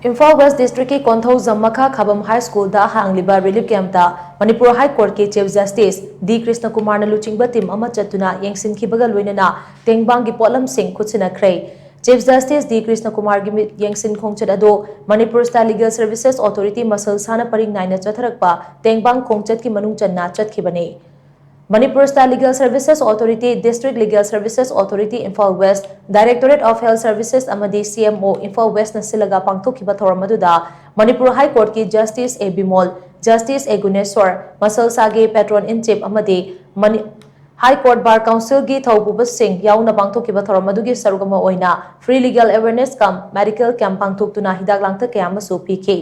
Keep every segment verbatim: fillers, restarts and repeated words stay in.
Imphal west ꯗꯤꯁꯇ꯭ꯔꯤꯛꯀꯤ ꯀꯣꯟꯊꯧꯖꯝ ꯃꯈꯥ ꯈꯥꯕꯝ ꯍꯥꯏ ꯁ꯭ꯀꯨꯜꯗ ꯍꯥꯡꯂꯤꯕ ꯔꯤꯂꯤꯐ ꯀꯦꯝꯞꯇ ꯃꯅꯤꯄꯨꯔ ꯍꯥꯏ ꯀꯣꯔꯠꯀꯤ ꯆꯤꯐ ꯖꯁꯇꯤꯁ ꯗꯤ ꯀ꯭ꯔꯤꯁꯅꯀꯨꯃꯥꯔꯅ ꯂꯨꯆꯤꯡꯕ ꯇꯤꯝ ꯑꯃ ꯆꯠꯇꯨꯅ ꯌꯦꯡꯁꯤꯟꯈꯤꯕꯒ ꯂꯣꯏꯅꯅ ꯇꯦꯡꯕꯥꯡꯒꯤ ꯄꯣꯠꯂꯝꯁꯤꯡ ꯈꯨꯠꯁꯤꯟꯅꯈ꯭ꯔꯦ꯫ ꯆꯤꯐ ꯖꯁꯇꯤꯁ ꯗꯤ ꯀ꯭ꯔꯤꯁꯅꯀꯨꯃꯥꯔꯒꯤ ꯃꯤꯠ ꯌꯦꯡꯁꯤꯟ ꯈꯣꯡꯆꯠ ꯑꯗꯨ Manipur state legal services authority ꯃꯁꯜꯁꯥꯅ ꯄꯔꯤꯡ ꯅꯥꯏꯅ ꯆꯠꯊꯔꯛꯄ ꯇꯦꯡꯕꯥꯡ ꯈꯣꯡꯆꯠꯀꯤ ꯃꯅꯨꯡ ꯆꯟꯅ ꯆꯠꯈꯤꯕꯅꯤ꯫ Manipur state legal services authority, district legal services authority Imphal West, directorate of health services ꯑꯃꯗꯤ ꯁꯤ ꯑꯦꯝ ꯑꯣ ꯏꯝꯐꯥꯜ ꯋꯦꯁꯅ ꯁꯤꯜꯂꯒ ꯄꯥꯡꯊꯣꯛꯈꯤꯕ ꯊꯧꯔꯝ ꯑꯗꯨꯗ ꯃꯅꯤꯄꯨꯔ ꯍꯥꯏ ꯀꯣꯔꯠꯀꯤ ꯖꯁꯇꯤꯁ ꯑꯦ ꯕꯤꯃꯣꯜ, ꯖꯁꯇꯤꯁ ꯑꯦ ꯒꯨꯅꯦꯁꯣꯔ, ꯃꯁꯜꯁꯥꯒꯤ ꯄꯦꯇ꯭ꯔꯣꯟ ꯏꯟ ꯆꯤꯐ ꯑꯃꯗꯤ ꯃꯅꯤ-, ꯍꯥꯏ ꯀꯣꯔꯠ ꯕꯥꯔ ꯀꯥꯎꯟꯁꯤꯜꯒꯤ ꯊꯧꯄꯨꯕꯁꯤꯡ ꯌꯥꯎꯅ ꯄꯥꯡꯊꯣꯛꯈꯤꯕ ꯊꯧꯔꯝ ꯑꯗꯨꯒꯤ ꯁꯔꯨꯛ ꯑꯃ ꯑꯣꯏꯅ ꯐ꯭ꯔꯤ ꯂꯤꯒꯦꯜ ꯑꯦꯋꯦꯔꯅꯦꯁ ꯀꯝ ꯃꯦꯗꯤꯀꯦꯜ ꯀꯦꯝꯞ ꯄꯥꯡꯊꯣꯛꯇꯨꯅ ꯍꯤꯗꯥꯛ ꯂꯥꯡꯊꯛ ꯀꯌꯥ ꯑꯃꯁꯨ ꯄꯤꯈꯤ꯫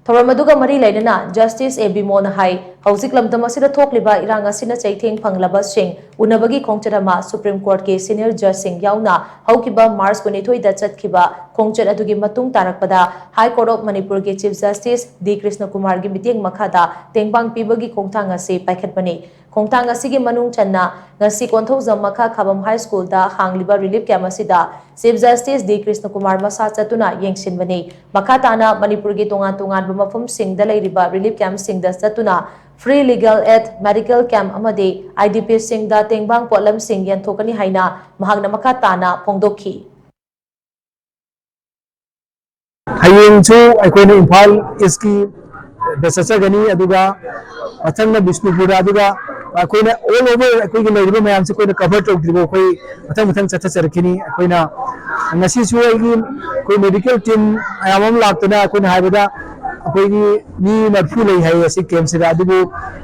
ꯊꯧꯔꯝ ꯑꯗꯨꯒ ꯃꯔꯤ ꯂꯩꯅꯅ ꯖꯁꯇꯤꯁ ꯑꯦ ꯕꯤꯃꯣꯜꯅ ꯍꯥꯏ, ꯍꯧꯖꯤꯛ ꯂꯝꯗꯝ ꯑꯁꯤꯗ ꯊꯣꯛꯂꯤꯕ ꯏꯔꯥꯡ ꯑꯁꯤꯅ ꯆꯩꯊꯦꯡ ꯐꯪꯂꯕꯁꯤꯡ ꯎꯅꯕꯒꯤ ꯈꯣꯡꯆꯠ ꯑꯃ ꯁꯨꯄ꯭ꯔꯤꯝ ꯀꯣꯔꯠꯀꯤ ꯁꯤꯅꯤꯌꯔ ꯖꯖꯁꯤꯡ ꯌꯥꯎꯅ ꯍꯧꯈꯤꯕ ꯃꯥꯔꯆ ꯀꯨꯟꯅꯤꯊꯣꯏꯗ ꯆꯠꯈꯤꯕ ꯈꯣꯡꯆꯠ ꯑꯗꯨꯒꯤ ꯃꯇꯨꯡ ꯇꯥꯔꯛꯄꯗ ꯍꯥꯏ ꯀꯣꯔꯠ ꯑꯣꯐ ꯃꯅꯤꯄꯨꯔꯒꯤ ꯆꯤꯐ ꯖꯁꯇꯤꯁ ꯗꯤ ꯀ꯭ꯔꯤꯁꯅꯀꯨꯃꯥꯔꯒꯤ ꯃꯤꯠꯌꯦꯡ ꯃꯈꯥꯗ ꯇꯦꯡꯕꯥꯡ ꯄꯤꯕꯒꯤ ꯈꯣꯡꯊꯥꯡ ꯑꯁꯤ ꯄꯥꯏꯈꯠꯄꯅꯤ꯫ ꯈꯣꯡꯊꯥꯡ ꯑꯁꯤꯒꯤ ꯃꯅꯨꯡ ꯆꯟꯅ ꯉꯁꯤ ꯀꯣꯟꯊꯧꯖꯝ ꯃꯈꯥ ꯈꯥꯕꯝ ꯍꯥꯏ ꯁ꯭ꯀꯨꯜꯗ ꯍꯥꯡꯂꯤꯕ ꯔꯤꯂꯤꯐ ꯀꯦꯝꯞ ꯑꯁꯤꯗ ꯆꯤꯐ ꯖꯁꯇꯤꯁ ꯗꯤ ꯀ꯭ꯔꯤꯁꯅꯀꯨꯃꯥꯔ ꯃꯁꯥ ꯆꯠꯇꯨꯅ ꯌꯦꯡꯁꯤꯟꯕꯅꯤ꯫ ꯃꯈꯥ ꯇꯥꯅ ꯃꯅꯤꯄꯨꯔꯒꯤ ꯇꯣꯉꯥꯟ ꯇꯣꯉꯥꯟꯕ ꯃꯐꯝꯁꯤꯡꯗ ꯂꯩꯔꯤꯕ ꯔꯤꯂꯤꯐ ꯀꯦꯝꯞꯁꯤꯡꯗ ꯆꯠꯇꯨꯅ ꯐ꯭ꯔꯤ ꯂꯤꯒꯦꯜ ꯑꯦꯗ, ꯃꯦꯗꯤꯀꯦꯜ ꯀꯦꯝꯞ ꯑꯃꯗꯤ ꯑꯥꯏ ꯗꯤ ꯄꯤꯁꯤꯡꯗ ꯇꯦꯡꯕꯥꯡ ꯄꯣꯠꯂꯝꯁꯤꯡ ꯌꯦꯟꯊꯣꯛꯀꯅꯤ ꯍꯥꯏꯅ ꯃꯍꯥꯛꯅ ꯃꯈꯥ ꯇꯥꯅ ꯐꯣꯡꯗꯣꯛꯈꯤ꯫ ꯍꯌꯦꯡꯁꯨ ꯑꯩꯈꯣꯏꯅ ꯏꯝꯐꯥꯜ ꯏꯁꯀꯤ ꯗ ꯆꯠꯆꯒꯅꯤ, ꯑꯗꯨꯒ ꯃꯊꯪꯅ ꯕꯤꯁꯅꯨꯄꯨꯔꯗ, ꯑꯗꯨꯒ ꯑꯩꯈꯣꯏꯅ ꯑꯣꯜ ꯑꯣꯚꯔ ꯑꯩꯈꯣꯏꯒꯤ ꯂꯩꯔꯤꯕ ꯃꯌꯥꯝꯁꯦ ꯑꯩꯈꯣꯏꯅ ꯀꯚꯔ ꯇꯧꯗ꯭ꯔꯤꯕ ꯑꯩꯈꯣꯏ ꯃꯊꯪ ꯃꯊꯪ ꯆꯠꯊꯖꯔꯛꯈꯤꯅꯤ꯫ ꯑꯩꯈꯣꯏꯅ ꯉꯁꯤꯁꯨ ꯑꯩꯒꯤ ꯑꯩꯈꯣꯏ ꯃꯦꯗꯤꯀꯦꯜ ꯇꯤꯝ ꯃꯌꯥꯝ ꯑꯃ ꯂꯥꯛꯇꯅ ꯑꯩꯈꯣꯏꯅ ꯍꯥꯏꯕꯗ ꯑꯩꯈꯣꯏꯒꯤ ꯃꯤ ꯃꯔꯤꯐꯨ ꯂꯩ ꯍꯥꯏꯌꯦ ꯑꯁꯤ ꯀꯦꯝꯞꯁꯤꯗ, ꯑꯗꯨꯕꯨ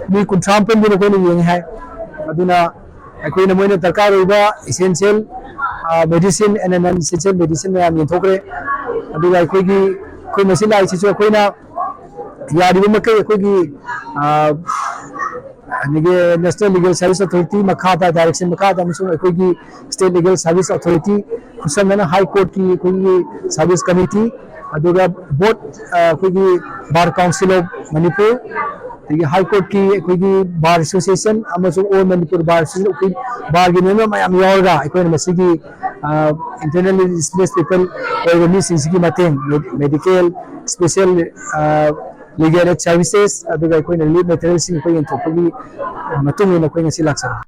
ꯃꯤ ꯀꯨꯟꯊ꯭ꯔꯥ ꯃꯥꯄꯟꯗꯨꯅ ꯑꯩꯈꯣꯏꯅ ꯌꯦꯡꯉꯦ ꯍꯥꯏ꯫ ꯑꯗꯨꯅ ꯑꯩꯈꯣꯏꯅ ꯃꯣꯏꯅ ꯗꯔꯀꯥꯔ ꯑꯣꯏꯕ essential medicine and non essential medicine ꯃꯌꯥꯝ ꯌꯦꯟꯊꯣꯛꯈ꯭ꯔꯦ꯫ ꯑꯗꯨꯒ ꯑꯩꯈꯣꯏꯒꯤ ꯑꯩꯈꯣꯏ ꯃꯁꯤ ꯂꯥꯛꯏꯁꯤꯁꯨ ꯑꯩꯈꯣꯏꯅ ꯌꯥꯔꯤꯕ ꯃꯈꯩ ꯑꯩꯈꯣꯏꯒꯤ ꯑꯗꯒꯤ National Legal Service Authority ꯃꯈꯥꯗ, direction ꯃꯈꯥꯗ, ꯑꯃꯁꯨꯡ ꯑꯩꯈꯣꯏꯒꯤ State Legal Service Authority, ꯈꯨꯠꯁꯝꯅꯅ ꯍꯥꯏ ꯀꯣꯔꯠꯀꯤ ꯑꯩꯈꯣꯏꯒꯤ ꯁꯥꯔꯚꯤꯁ ꯀꯃꯤꯇꯤ, ꯑꯗꯨꯒ ꯕꯣꯠ ꯑꯩꯈꯣꯏꯒꯤ ꯕꯥꯔ ꯀꯥꯎꯟꯁꯤꯜ ꯑꯣꯐ ꯃꯅꯤꯄꯨꯔ, ꯑꯗꯒꯤ ꯍꯥꯏ ꯀꯣꯔꯠꯀꯤ ꯑꯩꯈꯣꯏꯒꯤ ꯕꯥꯔ ꯑꯦꯁꯣꯁꯤꯌꯦꯁꯟ ꯑꯃꯁꯨꯡ ꯑꯣꯜ ꯃꯅꯤꯄꯨꯔ ꯕꯥꯔ ꯑꯦꯁꯣꯁꯤꯌꯦꯁꯟ, ꯑꯩꯈꯣꯏ ꯕꯥꯔꯒꯤ ꯃꯦꯝꯕꯔ ꯃꯌꯥꯝ ꯌꯥꯎꯔꯒ ꯑꯩꯈꯣꯏꯅ ꯃꯁꯤꯒꯤ internally displaced people ꯑꯣꯏꯕ ꯃꯤꯁꯤꯡꯁꯤꯒꯤ ꯃꯇꯦꯡ, medical, special legal aid services, ꯑꯗꯨꯒ ꯑꯩꯈꯣꯏꯅ relief materialꯁꯤꯡ ꯑꯩꯈꯣꯏ ꯌꯦꯟꯊꯣꯛꯄꯒꯤ ꯃꯇꯨꯡ ꯏꯟꯅ ꯑꯩꯈꯣꯏ ꯉꯁꯤ ꯂꯥꯛꯆꯕꯅꯤ꯫